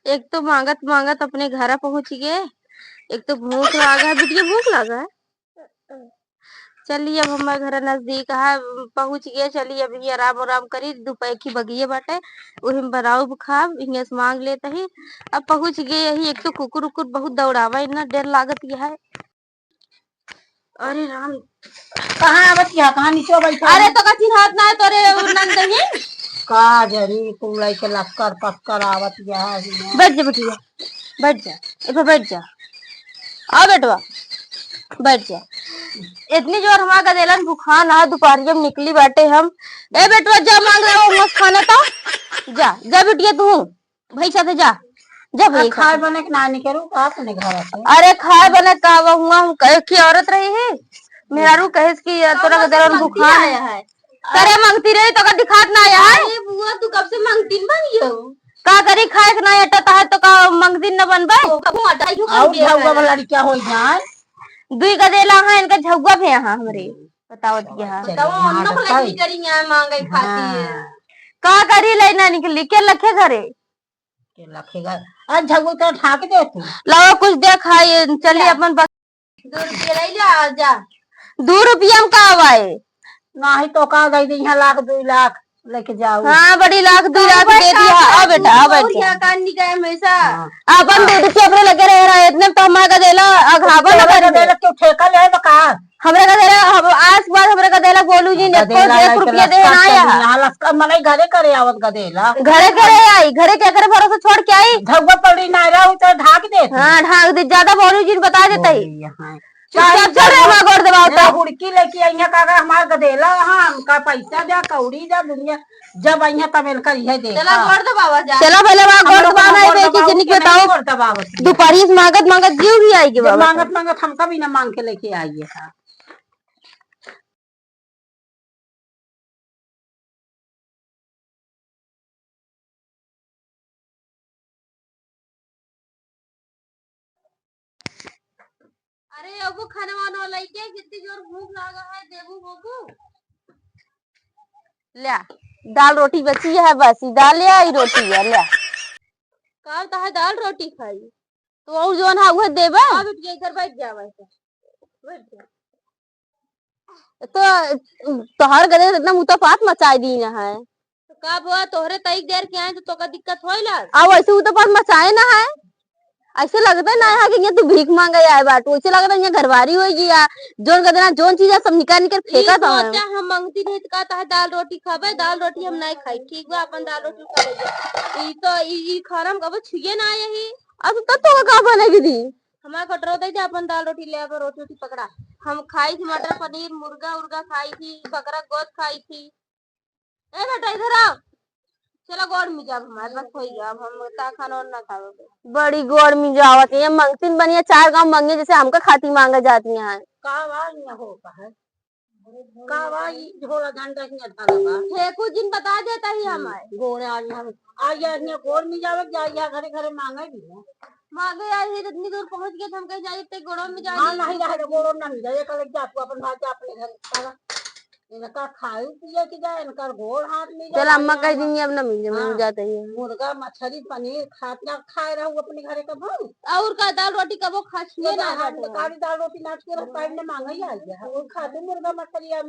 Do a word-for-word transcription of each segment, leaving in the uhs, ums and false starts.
एक तो मांगत मांगत अपने घरा पहुँच गए, एक तो भूख लागा है, बिटिया भूख लागा है। चलिए, अब हमारे घर नजदीक है, पहुँच गए। चलिए, अभी आराम आराम करी, दोपहर की बगिए बाटे, वही में बनाउब खाब, हियाँ से मांग लेत ही। अब पहुँच गए यही, एक तो कुकुर उकुर बहुत दौड़ावा, इतना डर लागत यह है। अरे राम, कहाँ आवत यह, कहाँ नीचे बैठा अरे है? तो का चिन्हात ना है तोरे नंदनी? का जनी कुल लइके लक्कर पक्कर आवत यह है। बैठ जा बिटिया, बैठ जा, ए पे बैठ जा। आ बेटवा, बैठ जा। इतनी जोर हमार गदेलन भुखान है, दुपहरिया में निकली बाटे हम। ए बेटवा, जा मांग लावा मस्त खाना तो। जा, जा बिटिया तू, भैया साथे जा। जा आ, भैया खाए साथे। बने के ना निकलू का अपने घर से? अरे खाए बने का हुआ, हम कहे की औरत रही है। मेहरारू कहे कि ये तोरा गदेलन भुखान है। करे मंगती रही तो का दिखात ना आया है? अरे बुआ, तू कब से मंगतीन बनी हो? का करी, खाए के ना अटत है तो का मंगतीन न बनबे? तो कबो अटाई हो और कर झउआ वाला लड़किया हो जाए। दुई गदेला है, इनका झउआ भी यहाँ हमरे। बताओ दिया है। चलिए, बताओ, हम लोग लगी करी यहाँ मांगे खाती है। हाँ। का करी, ले ना निकली, के लखे घरे? के लखे घर? अरे झउआ तो ढाक दे तू। लाओ कुछ दे खाई, चलिए अपन बक- दो रुपया ले जा, जा। दो रुपया में का आवाए? नाही तो का दे दी, यहाँ लाख, दुई लाख लेके जाओ। हाँ, बड़ी लाख, दुई लाख दे दिया। आ बेटा, आ बेटा। कान निकाय हमेशा। हाँ। अपन दो रुपया अपने लगे रह रहा है, इतने में तो हमारा गदेला अघाबा न तोरा कर दे। गदेला क्यों ठेका ले बका? हमरे गदेला, हम, आज के बाद हमरे गदेला बोलू जी ने एको गदेला एक लेके रुपया दे लस्का ना आया। चली, यहाँ लस्का मनई घरे करे आवत गदेला। घरे करे आई, घरे के करे भरोसा छोड़ के आई। धगवा पड़ी ना रहा, तो ढाक दे। हाँ, ढाक दे, ज्यादा बोलू जी ने बता देता ही। बोली यहाँ। चुपचाप चल रे, हमार गोड़ दबाओ तो। हुड़की लेके अइहे, का, का हमार गदेला, हाँ, हमका पैसा द्या, कौड़ी द्या, दुनिया, जब अइहे तब इनकर इहे देखा। चला गोड़ दबावा जा। चला पहले हमार गोड़ दबावा, नहीं, गोड़ बेटी दबावा, जिनिक के नहीं बताओ। गोड़ दबावा। दुपहरी से मांगत मांगत जीव भी आई गे जब बाबा। मांगत मांगत हमका भी ना मांग के लेके आइए। अरे, अबू खाना वाना लइके, कितनी जोर भूख लागा है, देबू बाबू? ल्या, दाल रोटी बची है, बस, ई दाल या, ई रोटी या, ल्या। का तहार दाल रोटी खाई? तो और जौन है, उहे देबे। आ, बिटिया, इधर बैठ जा, बैठ जा। बैठ जा। तो तोहर गदे इतना मुतापात मचाए दी ना है। तो का बुआ, तोहरे तई देर के आए तो तोका दिक्कत होइला? आ, वैसे उ तो पास मचाए ना है, ऐसे लगता ना है कि ये तू भीख मांगे आए बाटू, ऐसे लगता ये घरवारी होई गया, जोन गदे ना जोन चीज है सब निकाल निकाल फेंका था हम। हम मंगती नहीं तो कहता है दाल रोटी खाबे, दाल रोटी हम नहीं खाई, ठीक बा, अपन दाल रोटी खा ले। ई तो ई, ई खाना हम कबो छुए ना आए ही। अब तो तोका का बनेगी दी? हमार कटरो दे दे, अपन दाल रोटी ले आवे, रोटी वोटी पकड़ा। हम खाई थी मटर पनीर, मुर्गा उर्गा खाई थी, बकरा गोश्त खाई थी। ए बेटा, इधर आओ। चलो, गोड़ में जाब हमारे पास, होई गया, अब हम का खाना और ना खावे। बड़ी गोड़ में जावत है, ये मंगतीन बनिया, चार गांव मंगे, जैसे हमका खाती मांगे जाती हैं। का आवाज में हो का है? का बा, ई झोला झंडा हियाँ धरा बा। फेंकू जिन बता देता ही हम्म, हमारे। गोड़ आज हम, आज यहाँ हियाँ गोड़ में जावे, जा यहाँ घरे घरे मांगे भी है। मांगे आई है, इतनी दूर पहुँच गए, तो हम कहीं जाए, इतने गोड़ों में जाए। हाँ, नहीं रहे, गोड़ों ना मिले, ये कल जा, तू अपन भाई जा अपने घर, चला। इनका खाए पिए के जा, इनकर गोड़ हाथ मिले, चल, अम्मा आज कह हम, देंगी, अब ना मिले, हम हाँ, जाते ही हैं। मुर्गा, मछली, पनीर खात जा, खाए रहू अपने घरे का भाई। और का दाल रोटी कबो खा छुए ना दाल, बाटे। खाली दाल रोटी ना छुए, टाइम ने मांगा ही आ गया। वो खाते मुर्गा मछली या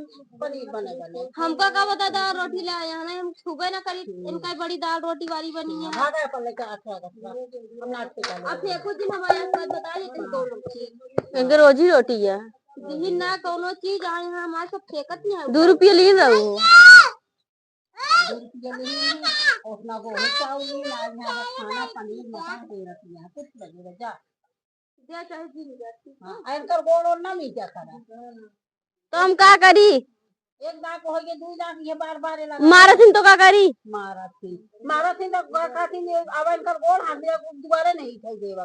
पनीर बने बने। हमका का बता दाल रोटी ले आया है ना, हम छुबे ना करी। हम्म। इनका बड़ी दाल रोटी वाली बनी है। भागा अपन लेके आके आ गया। हम नाच के चले। अब फेंको जी, हमारे आसपास बता देते हैं कौन चीज। इनके रोजी रोटी है। दिही ना कौनो चीज आए हैं, हमारे सब फेंकत नहीं है। दो रुपये लिए रहू। दो रुपया ले ली, और अपना गोहूं चाउर ले ला, यहाँ बस खाना, पनीर, मटन दे रखी है, कुछ लगे रह जा। जा चाहे जी ले जा, ठीक है? हाँ, इनकर गोड़ और ना मिल जा करा। तो हम का करी? एक दांत हो गए, दो दांत, ये बार बार ये लगा। मारत हिन तो का करी? मारत हिन, मारत हिन तो का करी? अब इनकर गोड़ हाथ में दोबारा नहीं उठाई देवा।